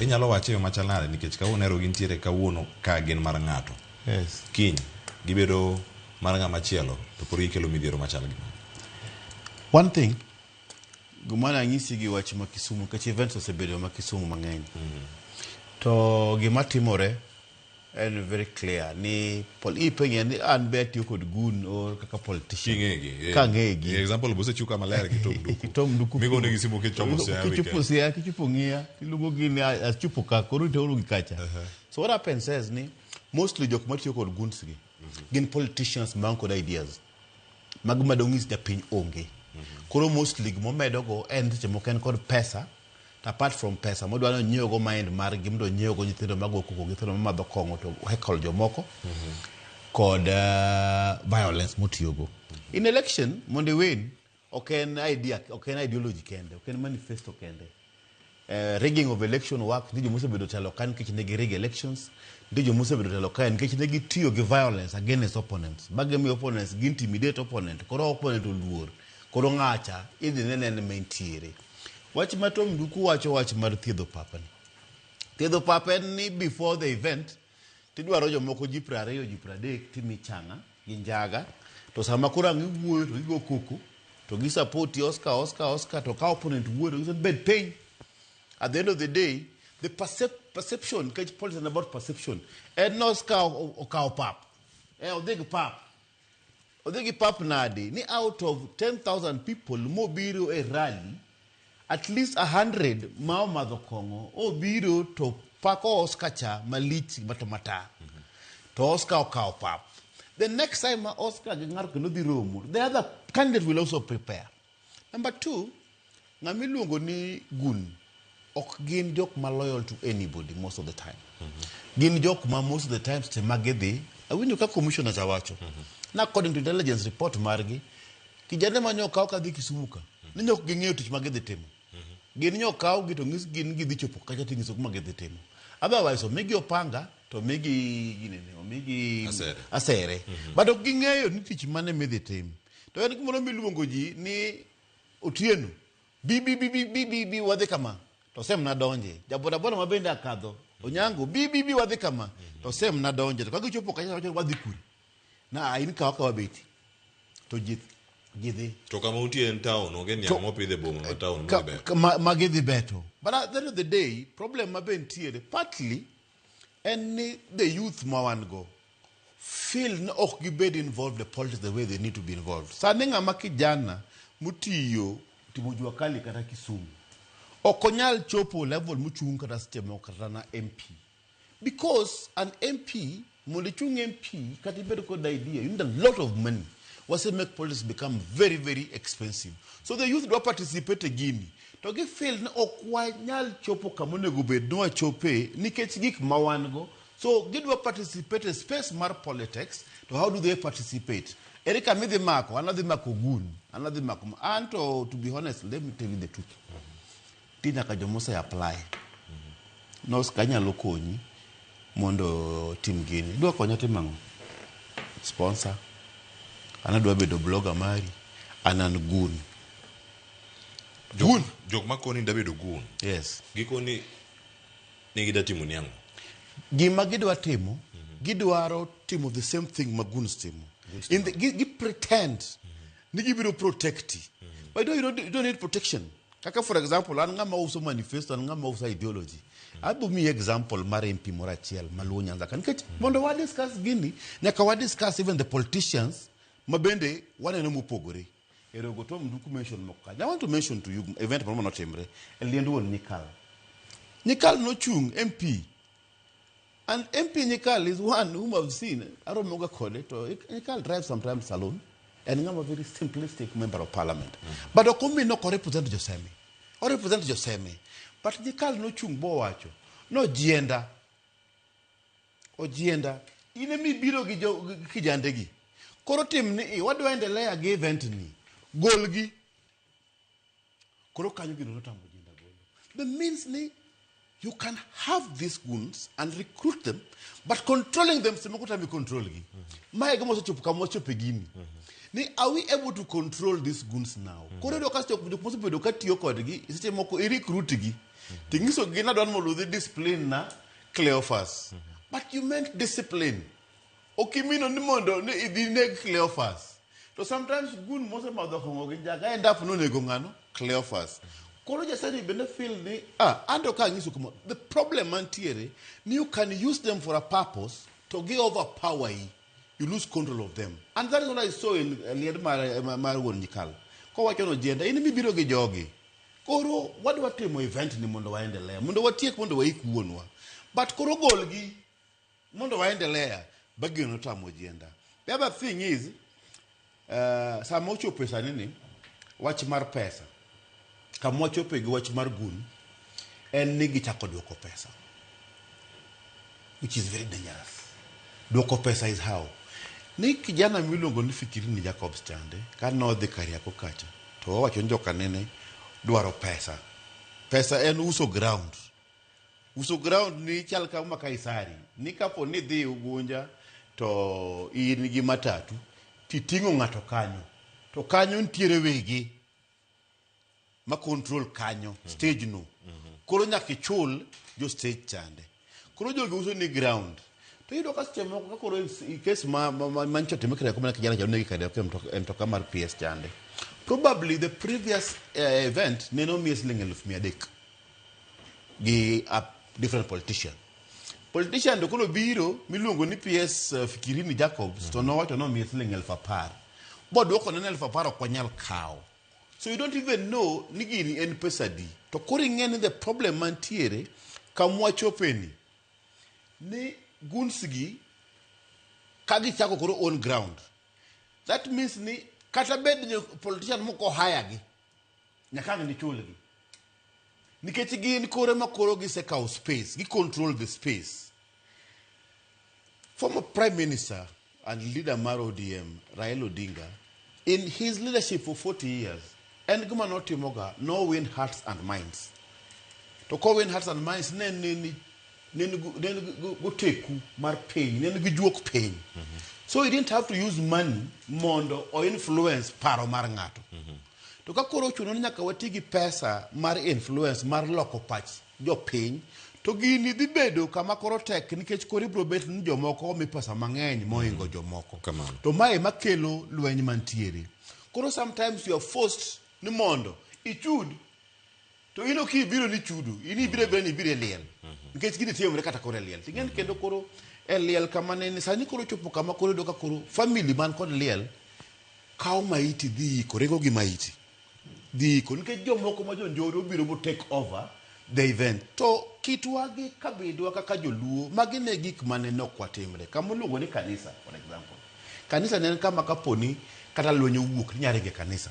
Inyalo wache e yo machal nade nikech kawuono ero gintiere kawuono ka gin mar ng'ato. Kiny gibedo mar ng'ama chielo to pod gikelo midhiero machal gi mano. One thing, gima nanyisi gi wach ma Kisumu, nikech events osebedo ma Kisumu mang'eny. To gima timore en very clear ni ipenje ni an be atiyo kod gun or kaka politician. King'egi. Kang'egi. Example bosechiw ka maler gi Tom Nduku. Tom Nduku. Migone gi simu kichomo Siaya Kichopo weekend. Siaya, kichopo Ng'iya, iluongo gi ni achopo ka, koro iteoro gi kacha. So what happens is ni mostly jok matiyo kod goons gi gin politicians man kod ideas mag madong'is japiny onge. Koro mostly gimomedogo en seche moko en kod pesa, to apart from pesa modwa ni onyiewgo mind margi mondo onyiewgo nyithindo mago koko, nyithindo mamadho kong'o to heckle jomoko kod violence motiyogo. In election mondo iwin ok en idea, ok en ideology kende, ok en manifesto kende. Rigging of election work, nitie joma osebedo telo ka nikech ne gi rig elections, nitie joma osebedo telo ka nikech ne gitiyo gi violence against opponents. Ba gimiyo opponents, gi intimidate opponent, koro opponent oluor, koro ng'acha idhi nene en ema entiere. Wach ma Tom Nduku wacho wach mar thiedho pap ni. Thiedho pap en ni before the event, tidwaro jomoko ji 20, ji 30 timi chang'a gi njaga, to sama koro ang' iwuoyo to gigo koko, to gi support Oscar, Oscar, Oscar, to ka opponent wuoyo to giso bed piny. At the end of the day, the perception, nikech politics is about perception, en ni Oscar okawo pap. Odhi gi pap. Odhi gi pap nade? Ni out of 10,000 people mobiro e rally, at least 100 ma omadho kong'o obiro to pako Oscar cha malich matamata. To Oscar okawo pap. The next time ma Oscar gi ng'ato kendo dhi romo, the other candidate will also prepare. Number two, ng'ama iluongo ni gun ok gin jok ma loyal to anybody most of the time. Gin jok ma most of the time seche ma gidhi, awinjo ka commissioners awacho, na according to intelligence report margi, kijande ma nyo okaw kadhi Kisumu ka, ni nyok ging'eyo tich ma gidhi timo. Gin nyo okaw gi to nyis gin gidhi chopo kacha tinyiso kuma gidhi timo. Otherwise, omigi opanga to omigi ginene, omigi Asere. asere. But ok ging'eyo ni tich mane midhi tim. To en gimoro miluongo ji ni Otieno, bi bi bi bi bi bi bi wadhi kama, to sem na donje. Ja boda boda ma bende akadho, Onyango, bi bi bi wadhi kama, to sem na donje. To ka gichopo kacha wacho wadhi kure. Na in kawa kawa beti. To ji dhi. To kama untie en town, onge niang' mopidh e boma ma town modhi beto. Ma gidhi beto. But at the end of the day, problem ma be nitiere, partly, en ni the youth ma wan go, feel ni ok gibed involved in politics the way they need to be involved. Sani ng'ama kijana motiyo timo jua kali kata Kisumu, ok onyal chopo level mochung' kata seche moko kata na MP. Because an MP, mondo ichung MP, kata ibed kod idea, you need a lot of money. Wase make politics become very, very expensive. So the youth dwa participate e gini. To gi feel ni ok wanyal chopo kama onego bed ni wachope nikech gik ma wan go. So gidwa participate e space mar politics, to how do they participate? Ere kama idhi mako? An adhi mako gun. An adhi mako. An to be honest, let me tell you the truth. Ti nyaka joma ose apply. Nos ka nyalo konyi mondo tim gini. Idwa konya timo ang'o? Sponsor. An adwa bedo blogger mari. An an gun. Gun. Jok makoni da bedo gun. Yes. Gikoni ni gida timo ni ang'o? Gima gidwa timo, gidwaro timo the same thing ma goons timo. Gi pretend ni gibiro protect. But you don't need protection. Kaka for example, an ng'ama uso manifesto, an ng'ama uso ideology. Abo miyi example mar MP moro achiel maluo Nyanza ka. Nikech mondo wa discuss gini, nyaka wa discuss even the politicians ma bende waneno mopogore. Erogo Tom Nduku mention moko kanyo. I want to mention to you event moro manotimre e liend wuon Nyikal. Nyikal nochung' MP. And MP Nyikal is one whom I've seen. Aromoga kode to Nyikal drives sometimes alone. En ng'ama very simplistic member of parliament. But ok omi nok represent Joseme. O represent Joseme. But Nyikal nochung' bowacho. Nojienda. Ojienda. In ema ibiro gi jo gi kijande gi. Koro tim ni i wadwa endelea gi event ni. Golgi. Koro kanyo gino notamo Ojienda golo. The means ni you can have these goons and recruit them, but controlling them, seche moko tami control gi. Mae gima osechopo kama wachope gini. Ni are we able to control these goons now? Koro iyudo ka jok mosebedo ka tiyo kodgi, seche moko i recruit gi. Tingiso gi nadwa ni mondo udhi discipline na Cleophas. But you meant discipline. Ok imino ni mondo ni idhi neg Cleophas. To sometimes gun mosemadho kong'o gi njaga end up nonego ng'ano? Cleophas. Koro jasani bende feel ni anto ka anyiso kama the problem mantiere ni you can use them for a purpose to gi overpower yi. You lose control of them. And that is what I saw in liend mar wuon Nyikal. Kowacho no jenda in mibiro gi jogi. Koro wadwa timo event ni mondo waendelea, mondo watiek mondo waik wuonwa. But koro golgi mondo waendelea bagino notamo jienda. The other thing is sama ochopo e sani ni wach mar pesa kama wachope gi wach mar gun en ni gichako duoko pesa which is very dangerous. Duoko pesa is how? Ni kijana miluongo ni Fikirini Jacobs chande ka nodhi Kariako kacha to owacho ni jokanene dwaro pesa. Pesa en uso ground. Uso ground ni chal kama Kaisari. Ni kapo ni dhi Ugunja to in gi matatu titing'o ng'ato kanyo. To kanyo nitiere wegi ma control kanyo stage no. Koro nyaka ichul jo stage chande. Koro jogi uso ni ground. To iyudo ka seche moko ka koro case ma mancho timre Kariako mana kijana cha onegi Kariako e mtoka mar PS chande. Probably the previous event nene omiye siling 300,000 gi a different politician. Politician to koro biro miluongo ni PS Fikirini Jacobs to nowacho ni omiye siling 10,000. Boduoko ne ni 10,000 ok wanyal kawo. So you don't even know ni gini en pesa adi. To koro ing'e ni the problem mantiere kamwachopeni ni goons gi ka gichako koro on ground. That means ni kata bed ni politician moko hire gi nyaka ang' nichulgi. Nikech gin kore ma koro gisekawo space, gi control the space. Former Prime Minister and leader mar ODM, Raila Odinga, in his leadership for 40 years, en gima notimoga, no win hearts and minds. To ko win hearts and minds, ne en goteku mar piny, ne en gi juok piny. So he didn't have to use money mondo o influence paro mar ng'ato. To ka koro ochuno ni nyaka wati gi pesa mar influence mar loko pach jopiny, to gini dhi bedo kama koro tek nikech koro ibiro bet ni jomoko omi pesa mang'eny mohingo jomoko. Kamano. To mae makelo lweny mantiere. Koro sometimes you are forced ni mondo ichud to in ok ibiro ni chudo, in ibiro abira ni ibiro e liel. Nikech gini timore kata koro e liel. Ting'eni kendo koro e liel kama nene sani koro chopo kama koro iyudo ka koro family man kod liel kawo maiti dhi iko, ringo gi maiti dhi iko nikech jomoko ma jonjore obiro bo take over the event. To kitwa gi kabidwa kaka joluo, magi ne gik mane nok watimre. Kama iluongo ni kanisa, for example. Kanisa ne en kama kaponi kata lweny owuok inyalo ringo e kanisa.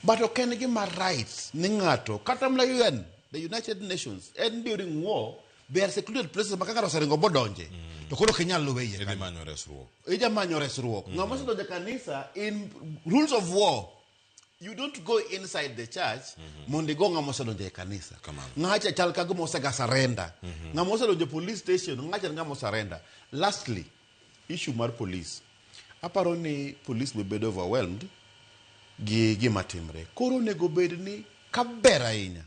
But ok en gima right ni ng'ato kata mana UN, the United Nations, en during war there are secluded places ma ka ng'ato oseringo bodonje to koro ok inyal luwe iye Idhi kanyo. manyo resruok. Ija manyo resruok. Ng'ama osedonjo e kanisa in rules of war you don't go inside the church mondo igo ng'ama osedonjo e kanisa. Kamano. Ng'acha chal ka gima osega surrender. Ng'ama osedonjo e police station, ng'acha en ng'ama osurrender. Lastly, issue mar police. Aparo ni police be bedo overwhelmed gi gima timre. Koro onego bed ni kaber ahinya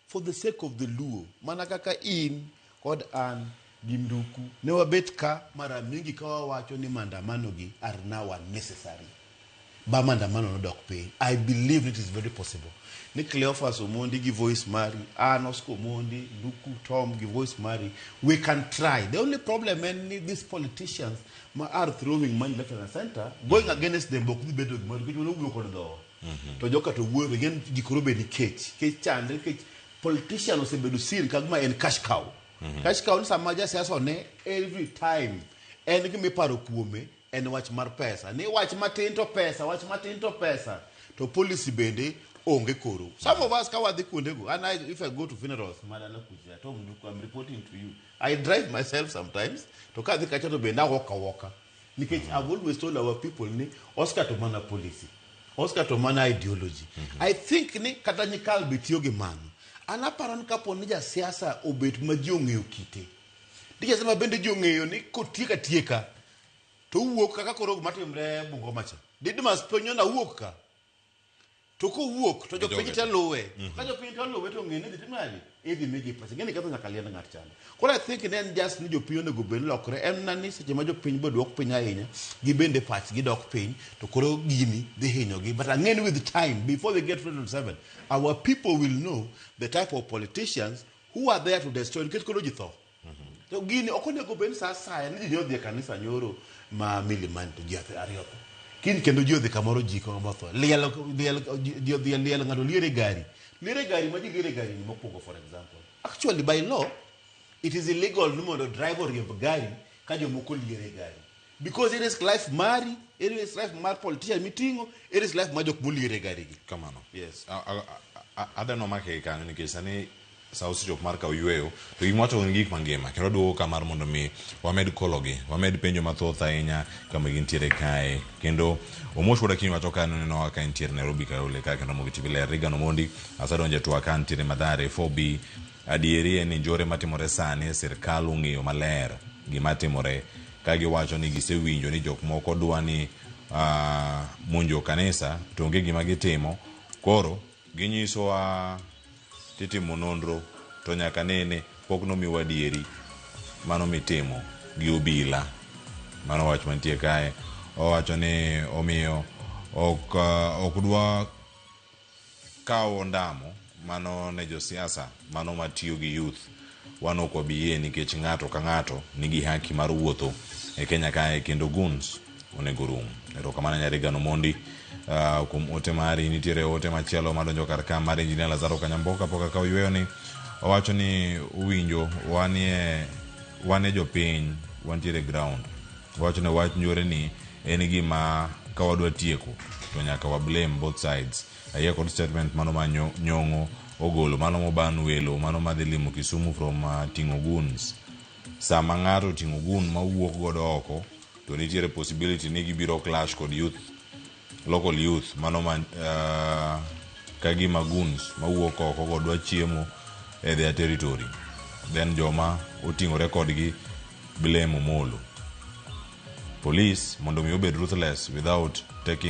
for the sake of the Luo, mana kaka in kod an gi Nduku ne wabet ka mara mingi ka wawacho ni maandamano gi are now unnecessary. Ba maandamano nodok piny. I believe it is very possible. Ni Cleophas Omondi gi voice mari, an Oscar Omondi, Nduku Tom gi voice mari, we can try. The only problem en ni these politicians ma are throwing money left and center, going against them ok dhi bedo gimoro nikech wan wawuoyo kod dhowa. To joka to wuoyo to gin ji koro bed kech. Kech chande nikech politician osebedo seen ka gima en cash cow. Cash cow ni sama jasiasa one every time en gima iparo kuome en wach mar pesa. Ni wach matin to pesa, wach matin to pesa. To policy bende onge koro. Some of us ka wadhi kuondego, and I, if I go to funerals, madala kucha, Tom Nduku, I'm reporting to you. I drive myself sometimes, to kadhi kacha to bende awalk awalka. Nikech I've always told our people ni Oscar to mana policy. Oscar to mana ideology. I think ni kata Nyikal be tiyo gi mano. An aparo ni kapo ni jasiasa obet ma ji ong'eyo kite. Ni jasiasa ma bende ji ong'eyo ni kotieka tieka to owuok kaka koro gima timre Bungoma cha. Didmas penjo na wuok ka. To kowuok to jopiny Joge te luwe. Ka jopiny te luwe to ng'e ni idhi tim nadi? Idhi migi pesa. Ing'e ni ketho nyaka liend ng'at chande. Koro I think ne en just ni jopiny onego bed ni lokre. En na ni seche ma jopiny be duok piny ahinya, gibende pachgi dok piny, to koro gini dhi hinyogi. But ang'e ni with time, before we get to 2027, our people will know the type of politicians who are there to destroy. Nikech koro ji tho. To gini ok onego bed ni sa asaya ni ji odhi e kanisa nyoro ma Milimani to ji ariyo otho. Kiny kendo ji odhi kamoro ji motho. Liel, liel, ji odhi e liel ng'ato liere gari. Liere gari ma ji liere gari ni mokwongo for example. Actually by law it is illegal ni mondo driver oriemb gari ka jomoko liere gari. Because it is life mari, it is life mar politician miting'o, it is life mar jok moliere gari gi. Kamano. Yes. Adwa nomake gi kanyo nikech sani sa osechopo mar kawo yweyo to gik mwacho gin gik mangima kendo duogo ka mar mondo mi wamed kologi wamed penjo mathoth ahinya kama gintiere kae kendo Omosh wuod Akinyi wacho ka nonenowa ka entiere Nairobi Kayole ka kendo Ramogi TV ler Reagan Omondi asedonjo e twak ka ntiere Mathare 4B adieri en ni njore matimore sani e sirkal ong'eyo maler gima timore ka giwacho ni gisewinjo ni jok moko dwa ni monjo kanisa to onge gima gitimo koro ginyisowa titimo nonro to nyaka nene pok nomiwa adieri mano mitimo gi obila mano wach mantie kae owacho ni omiyo ok dwa kawo ndamo mano ne josiasa mano matiyo gi youth wan ok wabi yie nikech ng'ato ka ng'ato nigi haki mar wuotho e Kenya kae kendo goons onego rum. Erokamano Nyariga Omondi kuom ote mari. Nitiere ote machielo madonjo kar ka mar Engineer Lazaro Kanyamboka pok akawo yweyo ni owacho ni uwinjo wanie jopiny wantiere ground. Owacho ni wach njore ni en gima ka wadwa tieko to nyaka wa blame both sides. Ayie kod statement mano ma Nyong'o ogolo mano moban welo mano madhi limo Kisumu from ting'o goons. Sama ng'ato oting'o gun mawuok godo oko to nitiere possibility ni gibiro clash kod youth local youth mano ma ka gima goons mawuok oko go dwa chiemo e their territory then joma oting'ore kodgi blame Omolo. Police mondo mi obed ruthless without